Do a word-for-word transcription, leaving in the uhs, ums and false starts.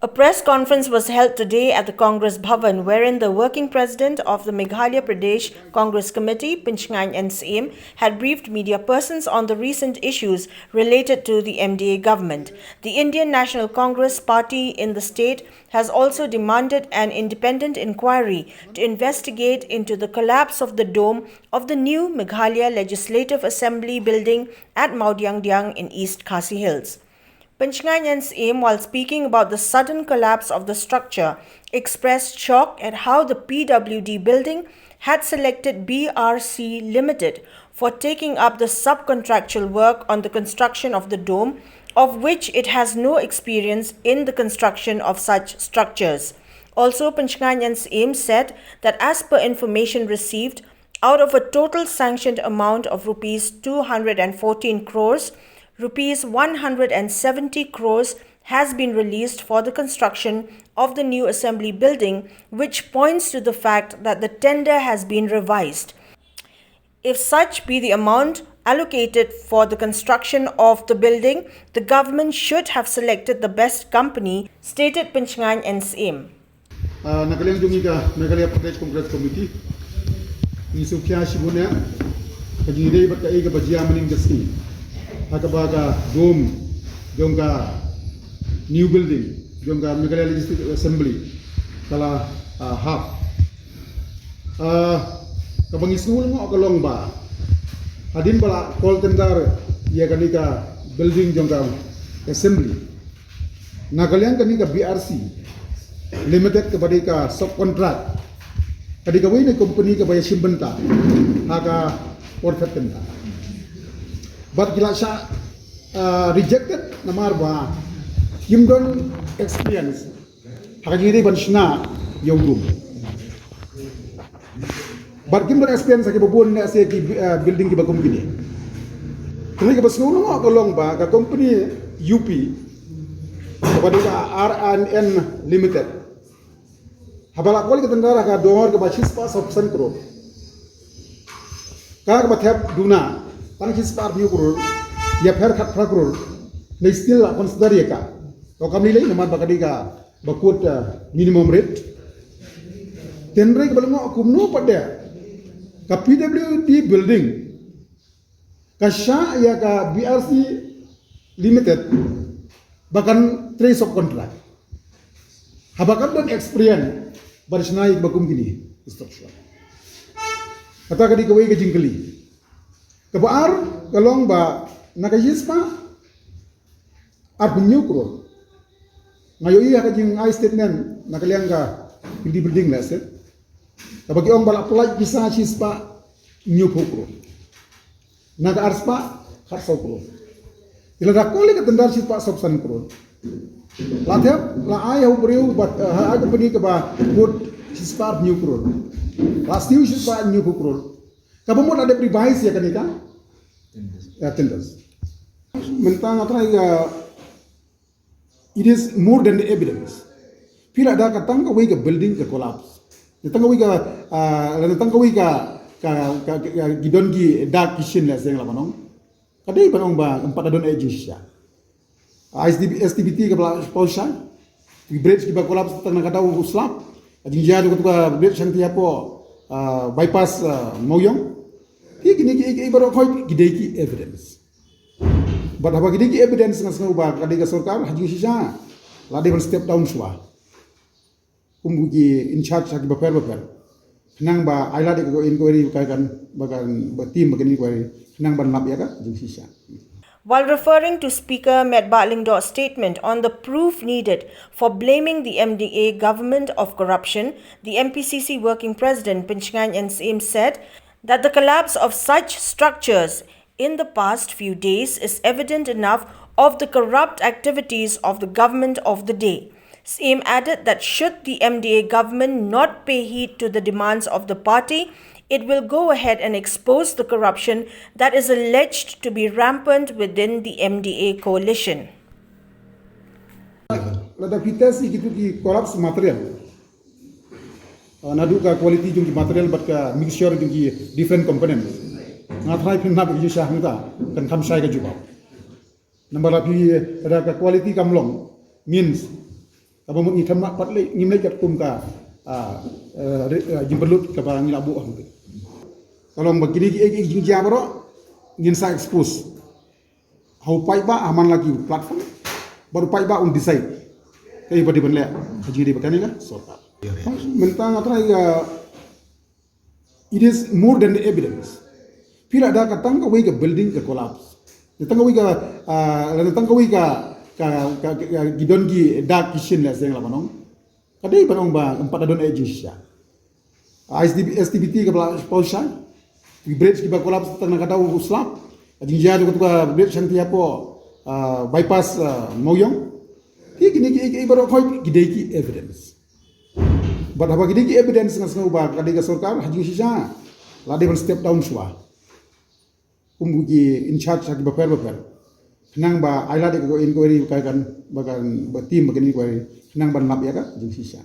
A press conference was held today at the Congress Bhavan, wherein the working president of the Meghalaya Pradesh Congress Committee, Pinchngaiñ N Syiem, had briefed media persons on the recent issues related to the M D A government. The Indian National Congress Party in the state has also demanded an independent inquiry to investigate into the collapse of the dome of the new Meghalaya Legislative Assembly building at Mawdiangdiang in East Khasi Hills. Pinchngaiñ N Syiem, while speaking about the sudden collapse of the structure, expressed shock at how the P W D building had selected B R C Limited for taking up the subcontractual work on the construction of the dome, of which it has no experience in the construction of such structures. Also, Pinchngaiñ N Syiem said that, as per information received, out of a total sanctioned amount of rupees two hundred and fourteen crores, rupees one hundred and seventy crores has been released for the construction of the new assembly building, which points to the fact that the tender has been revised. If such be the amount allocated for the construction of the building, the government should have selected the best company, stated Pinchngaiñ N Syiem. Ah, na ka liang jong ngi ka Meghalaya Pradesh Congress Committee, ngi sngewkhia shibun ïa ka jingïadei bad kaei kaba jia mynnin ka sngi, ha kaba ka dome jong ka new building jong ka Meghalaya Legislative Assembly ka la, ah, hap. Ah, kaba ngi sngew lyngngoh ka long ba hadien ba la call tender ïa kane ka building jong ka assembly, na ka liang kane ka B R C Limited kaba dei ka subcontract, ka dei kawei na company kaba ïashim bynta ha ka por thep tender. Bad ki la shah, ah, rejected namar ba kim don experience ha ka jingïadei ban shna ïa u dome. Bad kim don experience ha kiba bun ne se ki, eh, building kiba kum kine. Kane kaba sngew lyngngoh ka long ba ka company U P kaba dei ka R and N Limited, haba la call ïa ka tender ha ka dor kaba shispah sawphew san crore, ka kaba thep duna tang shispah arphew hynñiew crore, ïapher khatphra crore, ne still la consider ïa ka. To kam lei lei namar ba ka dei ka ba kut, ah, minimum rate. Hynrei kaba lyngngoh kumno pat de ka P W D building ka shah ïa ka B R C Limited ba kan trei subcontract, haba kan don experience ban shna ïa kiba kum kine structure. Kata ka dei kawei ka jingkylli. Kaba ar ka long ba na ka shispah arphew hynñiew crore, nga ïohi ha ka jingai statement na ka liang ka building, building lehse, kaba ki ong ba la pyllait pisa shispah hynñiewphew crore, na ka arspah khatsaw crore. Te lada call ïa ka tender shispah sawphew san crore, la thep, la ai ha u briew bad, eh, ha ka company kaba kut shispah arphew hynñiew crore, la siew shispah hynñiewphew crore, kaba mut la dep revise ïa kane ka, ïa tenders. Mynta nga tharai ka, it is more than the evidence. Phi la da ka tang kawei ka building ka collapse, da tang kawei ka, ah, da tang kawei ka, ka, ka, ka, ka, ki don ki dak ki shin lehse nga la ban ong. Ka dei ban ong ba ym pat da don eh jingshisha. Ah, S T B, S T B T kaba la pynshai, ki bridge kiba collapse tang na ka daw u slap. Ka jingjia jong katu ka bridge hangtei hapoh, ah, bypass, ah, Mawïong. Ki, kine ki, ki, ki baroh khoit ki dei ki evidence. Bad haba ki dei ki evidence nga sngew ba ka dei ka sorkar ha jingshisha la dei ban step down shuwa kum ki in charge ha ki bapher bapher, khnang ba ai lad ïa ka inquiry ba kan, ba kan, ba team ba kan inquiry, khnang ban lap ïa ka jingshisha. While referring to Speaker Metbah Lyngdoh's statement on the proof needed for blaming the M D A government of corruption, the M P C C Working President Pinchngaiñ N Syiem said that the collapse of such structures in the past few days is evident enough of the corrupt activities of the government of the day. Syiem added that should the M D A government not pay heed to the demands of the party, it will go ahead and expose the corruption that is alleged to be rampant within the M D A coalition. Lada phi test ïa kitu ki collapse material, ah, naduh ka quality jong ki material bad ka mixture jong ki different component, nga tharai phin nap ïa ki sha hangta kan kham shai ka jubab. Namar lada phi, lada ka quality kam long, means Kaba mut ngi thymmai pat leh, ngim leh katkum ka, ah, eh, re-, eh, jingpynlut kaba ngi la buh hangtei. Ka long ba kine ki, ki, ki jingjia baroh ngin sa expose ha u paidbah ha man la ki platform, bad u paidbah un decide kaei ba dei ban leh ha jingïadei bad kane ka sorkar. Mynta nga trai ka, it is more than the evidence. Phi la da ka tang kawei ka building ka collapse, la tang kawei ka, ah, la tang kawei ka, ka, ka, ka, ka, ki don ki dak ki shin leh seng la ban ong. Ka dei ban ong ba ym pat da don ei jingshisha. S T B T ka ba la pau shai. Ki bridge kiba collapse tang na kata u slap. Ka jingjia jong kata ka bridge hangtei hapoh, ah, bypass, ah, Mawïong. Ki, kine ki, ki, ki baroh khoit ki dei ki evidence. Bad haba ki dei ki evidence nga sngew ba ka dei ka sorkar ha jingshisha la dei ban step down shuwa kum ki in charge ha ki bapher bapher, khnang ba ai lad ïa ka inquiry ba kan, ba kan, ba team ba kan inquiry, khnang ban lap ïa ka jingshisha.